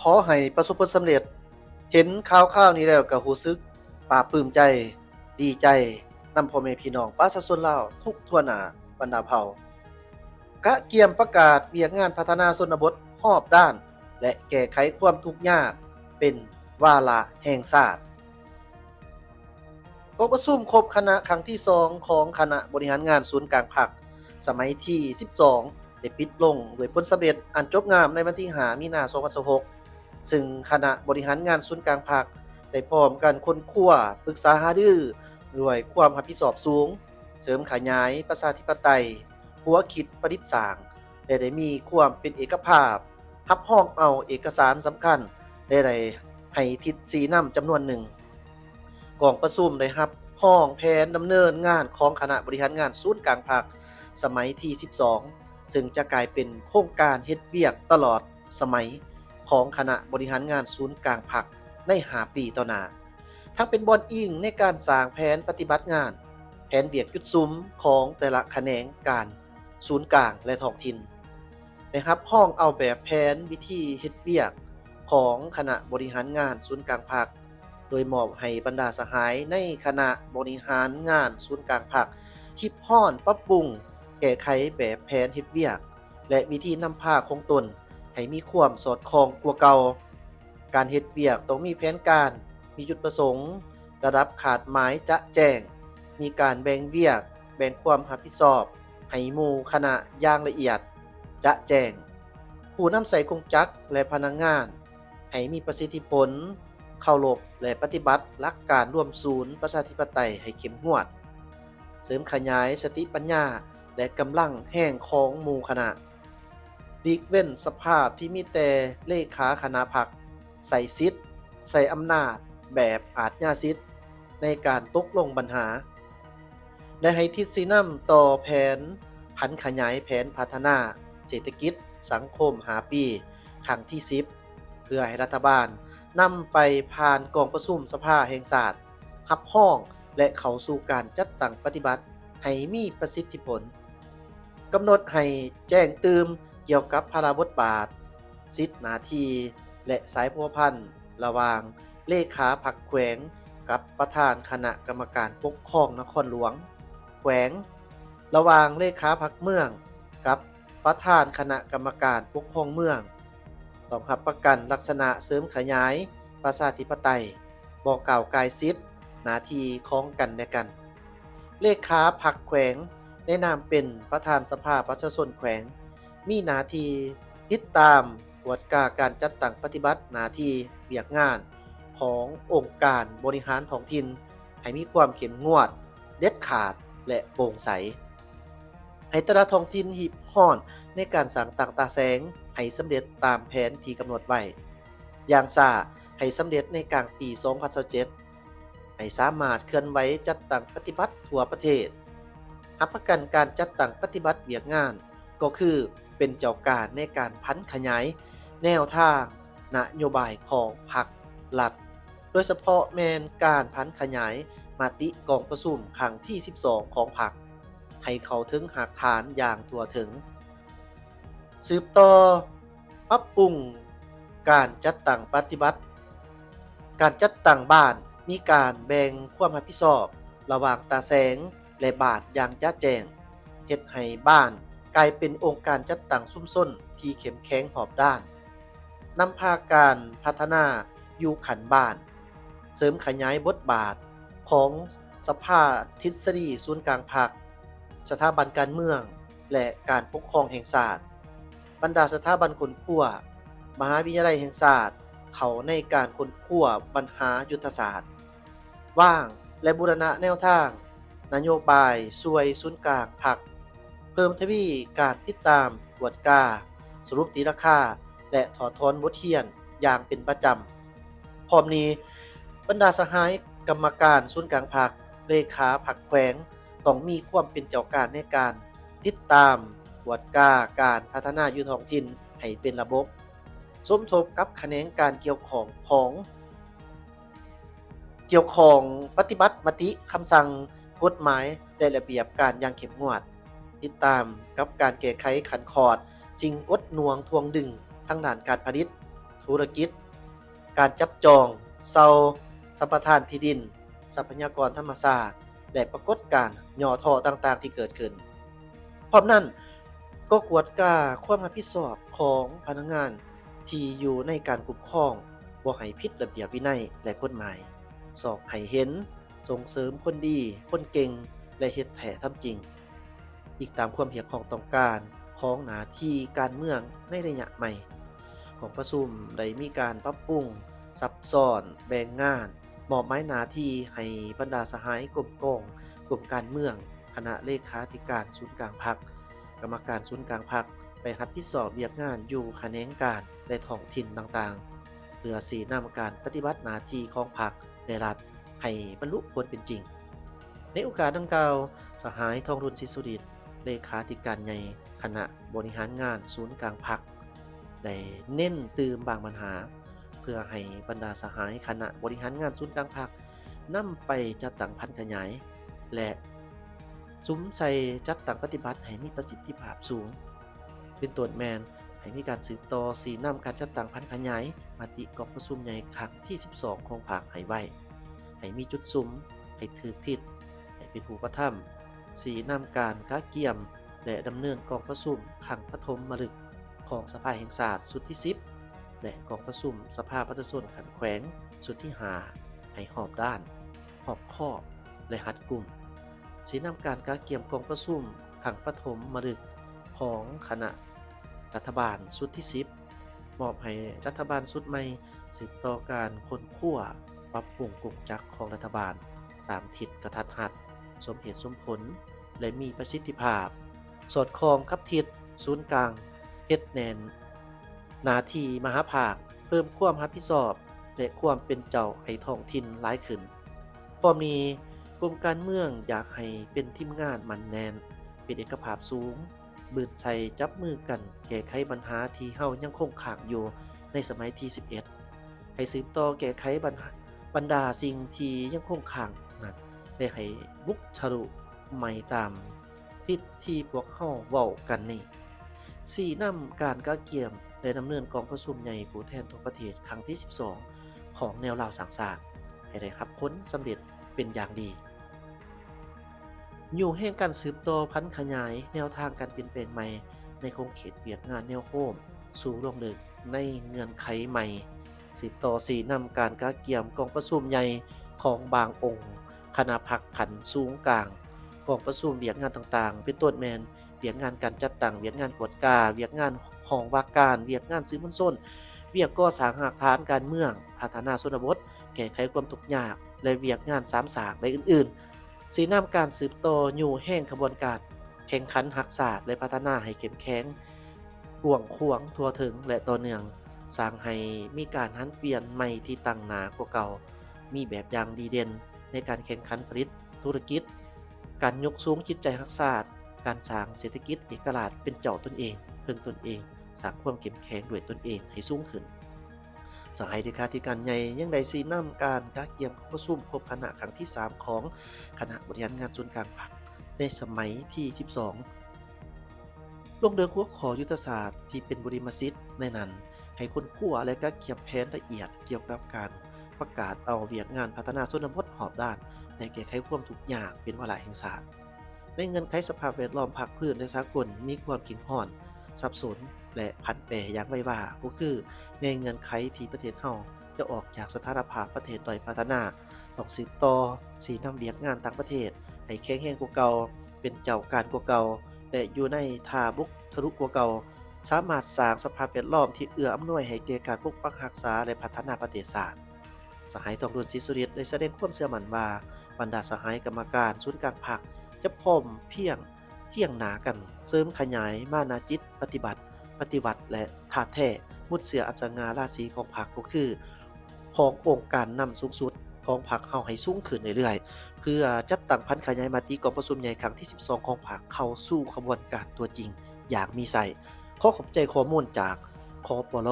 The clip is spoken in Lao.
ຂໍໃຫ້ປະສົບຜົນສຳເລັດ. ເຫັນຂ່າວຄາວນີ້ແລ້ວກໍຮູ້ສຶກປາບປຶ້ມໃຈ, ດີໃຈນຳພໍ່ແມ່ພີ່ນ້ອງປະຊາຊົນລາວທຸກທົ່ວໜ້າບັນດາເຜົ່າ. ກະກຽມປະກາດວຽກງານພັດທະນາຊົນນະບົດຮອບດ້ານ ແລະ ແກ້ໄຂຄວາມທຸກຍາກເປັນວາລະແຫ່ງຊາດ. ກອງປະຊຸມຄົບຄະນະຄັ້ງທີສອງຂອງຄະນະບໍລິຫານງານສູນກາງພັກ ສະໄໝທີສິບສອງ ໄດ້ປິດລົງດ້ວຍຜົນສຳເລັດອັນຈົບງາມໃນວັນທີຫ້າ ມີນາ ສອງພັນຊາວຫົກ ຊຶ່ງຄະນະບໍລິຫານງານສູນກາງພັກໄດ້ພ້ອມກັນຄົ້ນຄວ້າ, ປຶກສາຫາລືດ້ວຍຄວາມຮັບຜິດຊອບສູງ, ເສີມຂະຫຍາຍປະຊາທິປະໄຕ, ຫົວຄິດປະດິດສ້າງ ແລະ ໄດ້ມີຄວາມເປັນເອກະພາບ, ຮັບຮອງເອົາເອກະສານສຳຄັນ ແລະ ໄດ້ໃຫ້ທິດຊີ້ນຳຈຳນວນໜຶ່ງ. ກອງປະຊຸມໄດ້ຮັບຮອງແຜນດຳເນີນງານຂອງຄະນະບໍລິຫານງານສູນກາງພັກສະໄໝທີສິບສອງ ເຊິ່ງຈະກາຍເປັນໂຄງການເຮັດວຽກຕະຫຼອດສະໄໝຂອງຄະນະບໍລິຫານງານສູນກາງພັກໃນຫ້າປີຕໍ່ໜ້າ, ທັງເປັນບ່ອນອີງໃນການສ້າງແຜນປະຕິບັດງານ, ແຜນວຽກຈຸດສຸມຂອງແຕ່ລະຂະແໜງການສູນກາງ ແລະ ທ້ອງຖິ່ນ. ໄດ້ຮັບຮອງເອົາແບບແຜນວິທີເຮັດວຽກຂອງຄະນະບໍລິຫານງານສູນກາງພັກ ໂດຍມອບໃຫ້ບັນດາສະຫາຍໃນຄະນະບໍລິຫານງານສູນກາງພັກ ຮີບຮ້ອນປັບປຸງແກ້ໄຂແບບແຜນເຮັດວຽກ ແລະ ວິທີນຳພາຂອງຕົນໃຫ້ມີຄວາມສອດຄ່ອງກວ່າເກົ່າ. ການເຮັດວຽກຕ້ອງມີແຜນການ, ມີຈຸດປະສົງ, ລະດັບຄາດໝາຍຈະແຈ້ງ, ມີການແບ່ງວຽກ, ແບ່ງຄວາມຮັບຜິດຊອບໃຫ້ໝູ່ຄະນະຢ່າງລະອຽດຈະແຈ້ງ, ຜູ້ນຳໃຊ້ກົງຈັກ ແລະ ພະນັກງານໃຫ້ມີປະສິດທິຜົນ, ເຄົາລົບ ແລະ ປະຕິບັດຫຼັກການລວມສູນປະຊາທິປະໄຕໃຫ້ເຂັ້ມງວດ, ເສີມຂະຫຍາຍສະຕິປັນຍາ ແລະ ກຳລັງແຮງຂອງໝູ່ຄະນະ. ຫຼີກເວັ້ນສະພາບທີ່ມີແຕ່ເລຂາຄະນະພັກໃຊ້ສິດ, ໃຊ້ອຳນາດແບບອາດຍາສິດໃນການຕົກລົງບັນຫາ ແລະ ໃຫ້ທິດຊີ້ນຳຕໍ່ແຜນຜັນຂະຫຍາຍແຜນພັດທະນາເສດຖະກິດສັງຄົມຫ້າປີ ຄັ້ງທີສິບ ເພື່ອໃຫ້ລັດຖະບານນຳໄປຜ່ານກອງປະຊຸມສະພາແຫ່ງຊາດ ຮັບຮອງ ແລະ ເຂົ້າສູ່ການຈັດຕັ້ງປະຕິບັດໃຫ້ມີປະສິດທິຜົນ. ກຳນົດໃຫ້ແຈ້ງຕື່ມກ່ຽວກັບພາລະບົດບາດ, ສິດໜ້າທີ່ ແລະ ສາຍພົວພັນລະຫວ່າງເລຂາພັກແຂວງກັບປະທານຄະນະກຳມະການປົກຄອງນະຄອນຫຼວງ, ແຂວງ, ລະຫວ່າງເລຂາພັກເມືອງກັບປະທານຄະນະກຳມະການປົກຄອງເມືອງ. ຕ້ອງຮັບປະກັນລັກສະນະເສີມຂະຫຍາຍປະຊາທິປະໄຕ, ບໍ່ກ້າວກ່າຍສິດ, ໜ້າທີ່ຂອງກັນແລະກັນ. ເລຂາພັກແຂວງ ໃນນາມເປັນປະທານສະພາປະຊາຊົນແຂວງ ມີໜ້າທີ່ຕິດຕາມ, ກວດກາການຈັດຕັ້ງປະຕິບັດໜ້າທີ່ວຽກງານຂອງອົງການບໍລິຫານທ້ອງຖິ່ນ ໃຫ້ມີຄວາມເຂັ້ມງວດ, ເດັດຂາດ ແລະ ໂປ່ງໃສ. ໃຫ້ແຕ່ລະທ້ອງຖິ່ນຮີບຮ້ອນໃນການສ້າງຕັ້ງຕາແສງໃຫ້ສຳເລັດຕາມແຜນທີ່ກຳນົດໄວ້. ຢ່າງຊ້າໃຫ້ສຳເລັດໃນກາງປີສອງພັນຊາວເຈັດ, ໃຫ້ສາມາດເຄື່ອນໄຫວຈັດຕັ້ງປະຕິບັດທົ່ວປະເທດ. ຮັບປະກັນການຈັດຕັ້ງປະຕິບັດວຽກງານ ກໍຄືເປັນເຈົ້າການໃນການຜັນຂະຫຍາຍແນວທາງນະໂຍບາຍຂອງພັກລັດ, ໂດຍສະເພາະແມ່ນການຜັນຂະຫຍາຍມະຕິກອງປະຊຸມຄັ້ງທີສິບສອງຂອງພັກ ໃຫ້ເຂົ້າເຖິງຮາກຖານຢ່າງທົ່ວເຖິງ. ສືບຕໍ່ປັບປຸງການຈັດຕັ້ງປະຕິບັດ, ການຈັດຕັ້ງບ້ານ ມີການແບ່ງຄວາມຮັບຜິດຊອບລະຫວ່າງຕາແສງ ແລະ ບ້ານຢ່າງຈະແຈ້ງ, ເຮັດໃຫ້ບ້ານກາຍເປັນອົງການຈັດຕັ້ງຊຸມຊົນທີ່ເຂັ້ມແຂງຮອບດ້ານ. ນຳພາການພັດທະນາຢູ່ຂັ້ນບ້ານ, ເສີມຂະຫຍາຍບົດບາດຂອງສະພາທິດສະດີສູນກາງພັກ, ສະຖາບັນການເມືອງ ແລະ ການປົກຄອງແຫ່ງຊາດ, ບັນດາສະຖາບັນຄົ້ນຄວ້າ, ມະຫາວິທະຍາໄລແຫ່ງຊາດ ເຂົ້າໃນການຄົ້ນຄວ້າບັນຫາຍຸດທະສາດ, ວາງ ແລະ ບູລະນະແນວທາງນະໂຍບາຍຊ່ວຍສູນກາງພັກ, ເພີ່ມທະວີການຕິດຕາມ, ກວດກາ, ສະຫຼຸບຕີລາຄາ ແລະ ຖອດຖອນບົດຮຽນຢ່າງເປັນປະຈຳ. ພ້ອມນີ້, ບັນດາສະຫາຍກຳມະການສູນກາງພັກ, ເລຂາພັກແຂວງ ຕ້ອງມີຄວາມເປັນເຈົ້າການໃນການຕິດຕາມ, ກວດກາການພັດທະນາຢູ່ທ້ອງຖິ່ນໃຫ້ເປັນລະບົບ, ສົມທົບກັບຂະແໜງການກ່ຽວຂ້ອງຂອງ ກ່ຽວຂ້ອງປະຕິບັດມະຕິ, ຄຳສັ່ງ, ກົດໝາຍ ແລະ ລະບຽບການຢ່າງເຂັ້ມງວດ, ຕິດຕາມກັບການແກ້ໄຂຂັດຂອງສິ່ງກົດໜ່ວງຖ່ວງດຶງທາງດ້ານການຜະລິດ, ທຸລະກິດ, ການຈັບຈອງ, ເຊົ່າ, ສຳປະທານທີ່ດິນ, ຊັບພະຍາກອນທຳມະຊາດ ແລະ ປາກົດການຫຍໍ້ທໍ້ຕ່າງໆທີ່ເກີດຂຶ້ນ. ພ້ອມນັ້ນ, ກໍກວດກາຄວາມຮັບຜິດຊອບຂອງພະນັກງານທີ່ຢູ່ໃນການຄຸ້ມຄອງ ບໍ່ໃຫ້ຜິດລະບຽບວິໄນ ແລະ ກົດໝາຍ, ຊອກໃຫ້ເຫັນ, ສົ່ງເສີມຄົນດີ, ຄົນເກັ່ງ ແລະ ເຮັດແທ້ທຳຈິງ. ອີງຕາມຄວາມຮຽກຮ້ອງຕ້ອງການຂອງໜ້າທີ່ການເມືອງໃນໄລຍະໃໝ່, ກອງປະຊຸມໄດ້ມີການປັບປຸງ, ຊັບຊ້ອນ, ແບ່ງງານ, ມອບໝາຍໜ້າທີ່ໃຫ້ບັນດາສະຫາຍກົມກອງ, ກົມການເມືອງ, ຄະນະເລຂາທິການສູນກາງພັກ, ກຳມະການສູນກາງພັກ ໄປຮັບຜິດຊອບວຽກງານຢູ່ຂະແໜງການ ແລະ ທ້ອງຖິ່ນຕ່າງໆ ເພື່ອຊີ້ນຳການປະຕິບັດໜ້າທີ່ຂອງພັກ ແລະ ລັດ ໃຫ້ບັນລຸຜົນເປັນຈິງ. ໃນໂອກາດດັ່ງກ່າວ, ສະຫາຍ ທອງລຸນ ສີສຸລິດ ເລຂາທິການໃຫຍ່ຄະນະບໍລິຫານງານສູນກາງພັກ ໄດ້ເນັ້ນຕື່ມບາງບັນຫາ ເພື່ອໃຫ້ບັນດາສະຫາຍຄະນະບໍລິຫານງານສູນກາງພັກ ນຳໄປຈັດຕັ້ງຜັນຂະຫຍາຍ ແລະ ສຸມໃສ່ຈັດຕັ້ງປະຕິບັດໃຫ້ມີປະສິດທິພາບສູງ. ເປັນຕົ້ນແມ່ນໃຫ້ມີການສືບຕໍ່ຊີ້ນຳການຈັດຕັ້ງຜັນຂະຫຍາຍມະຕິກອງປະຊຸມໃຫຍ່ຄັ້ງທີສິບສອງຂອງພັກໃຫ້ໄວ, ໃຫ້ມີຈຸດສຸມ, ໃຫ້ຖືກທິດ, ໃຫ້ເປັນຮູບປະທຳ, ຊີ້ນຳການກະກຽມ ແລະ ດຳເນີນກອງປະຊຸມຄັ້ງປະຖົມມະລຶກຂອງສະພາແຫ່ງຊາດຊຸດທີສິບ ແລະ ກອງປະຊຸມສະພາປະຊາຊົນຂັ້ນແຂວງຊຸດທີຫ້າ ໃຫ້ຮອບດ້ານ, ຮອບຄອບ ແລະ ຮັດກຸມ. ຊີ້ນຳການກະກຽມກອງປະຊຸມຄັ້ງປະຖົມມະລຶກຂອງຄະນະລັດຖະບານຊຸດທີສິບ ມອບໃຫ້ລັດຖະບານຊຸດໃໝ່ສືບຕໍ່ການຄົ້ນຄວ້າ, ປັບປຸງກົງຈັກຂອງລັດຖະບານຕາມທິດກະທັດຮັດ, ສົມເຫດສົມຜົນ ແລະ ມີປະສິດທິພາບ, ສອດຄ່ອງກັບທິດສູນກາງ, ເຮັດແໜ້ນໜ້າທີ່ມະຫາພາກ, ເພີ່ມຄວາມຮັບຜິດຊອບ ແລະ ຄວາມເປັນເຈົ້າໃຫ້ທ້ອງຖິ່ນຫຼາຍຂຶ້ນ. ພ້ອມນີ້, ກົມການເມືອງຢາກໃຫ້ເປັນທີມງານໝັ້ນແໜ້ນ, ເປັນເອກະພາບສູງ, ບືນໃສ່ຈັບມືກັນແກ້ໄຂບັນຫາທີ່ເຮົາຍັງຄົງຄ້າງຢູ່ໃນສະໄໝທີສິບເອັດ ໃຫ້ສືບຕໍ່ແກ້ໄຂບັນຫາ ບັນດາສິ່ງທີ່ຍັງຄົງຄ້າງນັ້ນ ແລະ ໃຫ້ບຸກທະລຸໃໝ່ຕາມທິດທີ່ພວກເຮົາເວົ້າກັນນີ້. ຊີ້ນຳການກະກຽມ ແລະ ດຳເນີນກອງປະຊຸມໃຫຍ່ຜູ້ແທນທົ່ວປະເທດຄັ້ງທີສິບສອງຂອງແນວລາວສ້າງຊາດ ໃຫ້ໄດ້ຮັບຜົນສຳເລັດເປັນຢ່າງດີ. ຍູ້ແຮງການສືບຕໍ່ຜັນຂະຫຍາຍແນວທາງການປ່ຽນແປງໃໝ່ໃນຂົງເຂດວຽກງານແນວໂນ້ມສູ່ລວງເລິກໃນເງື່ອນໄຂໃໝ່, ສືບຕໍ່ຊີ້ນຳການກະກຽມກອງປະຊຸມໃຫຍ່ຂອງບາງອົງຄະນະພັກຂັ້ນສູງກາງ, ກອງປະຊຸມວຽກງານຕ່າງໆ ເປັນຕົ້ນແມ່ນ ວຽກງານການຈັດຕັ້ງ, ວຽກງານກວດກາ, ວຽກງານຫ້ອງວ່າການ, ວຽກງານສື່ມວນຊົນ, ວຽກກໍ່ສ້າງຮາກຖານການເມືອງ, ພັດທະນາຊົນນະບົດ, ແກ້ໄຂຄວາມທຸກຍາກ ແລະ ວຽກງານສາມສ້າງ ແລະ ອື່ນໆ. ຊີ້ນຳການສືບຕໍ່ຍູ້ແຮງຂະບວນການແຂ່ງຂັນຮັກຊາດ ແລະ ພັດທະນາໃຫ້ເຂັ້ມແຂງ, ກວ້າງຂວາງ, ທົ່ວເຖິງ ແລະ ຕໍ່ເນື່ອງ, ສ້າງໃຫ້ມີການຫັນປ່ຽນໃໝ່ທີ່ຕັ້ງໜ້າກວ່າເກົ່າ, ມີແບບຢ່າງດີເດັ່ນໃນການແຂ່ງຂັນຜະລິດທຸລະກິດ, ການຍົກສູງຈິດໃຈຮັກຊາດ, ການສ້າງເສດຖະກິດເອກະລາດເປັນເຈົ້າຕົນເອງ, ເພິ່ງຕົນເອງ, ສ້າງຄວາມເຂັ້ມແຂງດ້ວຍຕົນເອງໃຫ້ສູງຂຶ້ນ. ສະຫາຍເລຂາທິການໃຫຍ່ຍັງໄດ້ຊີ້ນຳການກະກຽມກອງປະຊຸມຄົບຄະນະຄັ້ງທີສາມຂອງຄະນະບໍລິຫານງານສູນກາງພັກໃນສະໄໝທີສິບສອງ ລົງເດີກຫົວຂໍ້ຍຸດທະສາດທີ່ເປັນບຸລິມະສິດ, ໃນນັ້ນໃຫ້ຄົ້ນຄວ້າ ແລະ ກະກຽມແຜນລະອຽດກ່ຽວກັບການປະກາດເອົາວຽກງານພັດທະນາຊົນນະບົດຮອບດ້ານ ແລະ ແກ້ໄຂຄວາມທຸກຍາກເປັນວາລະແຫ່ງຊາດ. ໃນເງື່ອນໄຂສະພາບແວດລ້ອມພາກພື້ນ ແລະ ສາກົນມີຄວາມເຄັ່ງຮ້ອນ, ສັບສົນ ແລະ ຜັນແປຢ່າງໄວວາ, ກໍຄືໃນເງື່ອນໄຂທີ່ປະເທດເຮົາຈະອອກຈາກສະຖານະພາບປະເທດດ້ອຍພັດທະນາ, ຕ້ອງສືບຕໍ່ຊີ້ນຳວຽກງານຕ່າງປະເທດໃຫ້ແຂງແຮງກວ່າເກົ່າ, ເປັນເຈົ້າການກວ່າເກົ່າ ແລະ ຢູ່ໃນທ່າບຸກທະລຸກວ່າເກົ່າ, ສາມາດສ້າງສະພາບແວດລ້ອມທີ່ເອື້ອອຳນວຍໃຫ້ແກ່ການປົກປັກຮັກສາ ແລະ ພັດທະນາປະເທດຊາດ. ສະຫາຍ ທອງລຸນ ສີສຸລິດ ໄດ້ສະແດງຄວາມເຊື່ອໝັ້ນວ່າ ບັນດາສະຫາຍກຳມະການສູນກາງພັກຈະພ້ອມພຽງ ຄຽງໜ້າກັນເສີມຂະຫຍາຍມານາຈິດປະຕິບັດ, ປະຕິວັດ ແລະ ທາດແທ້, ມຸດເຊື້ອອັນສະຫງ່າລາສີຂອງພັກ ກໍຄືຂອງອົງການນຳສູງສຸດຂອງພັກເຮົາໃຫ້ສູງຂຶ້ນເລື້ອຍໆ ເພື່ອຈັດຕັ້ງຜັນຂະຫຍາຍມະຕິກອງປະຊຸມໃຫຍ່ຄັ້ງທີສິບສອງຂອງພັກເຂົ້າສູ່ຂະບວນການຕົວຈິງຢ່າງມີໄສ້. ຂໍຂອບໃຈຂໍ້ມູນຈາກ ຄປລ.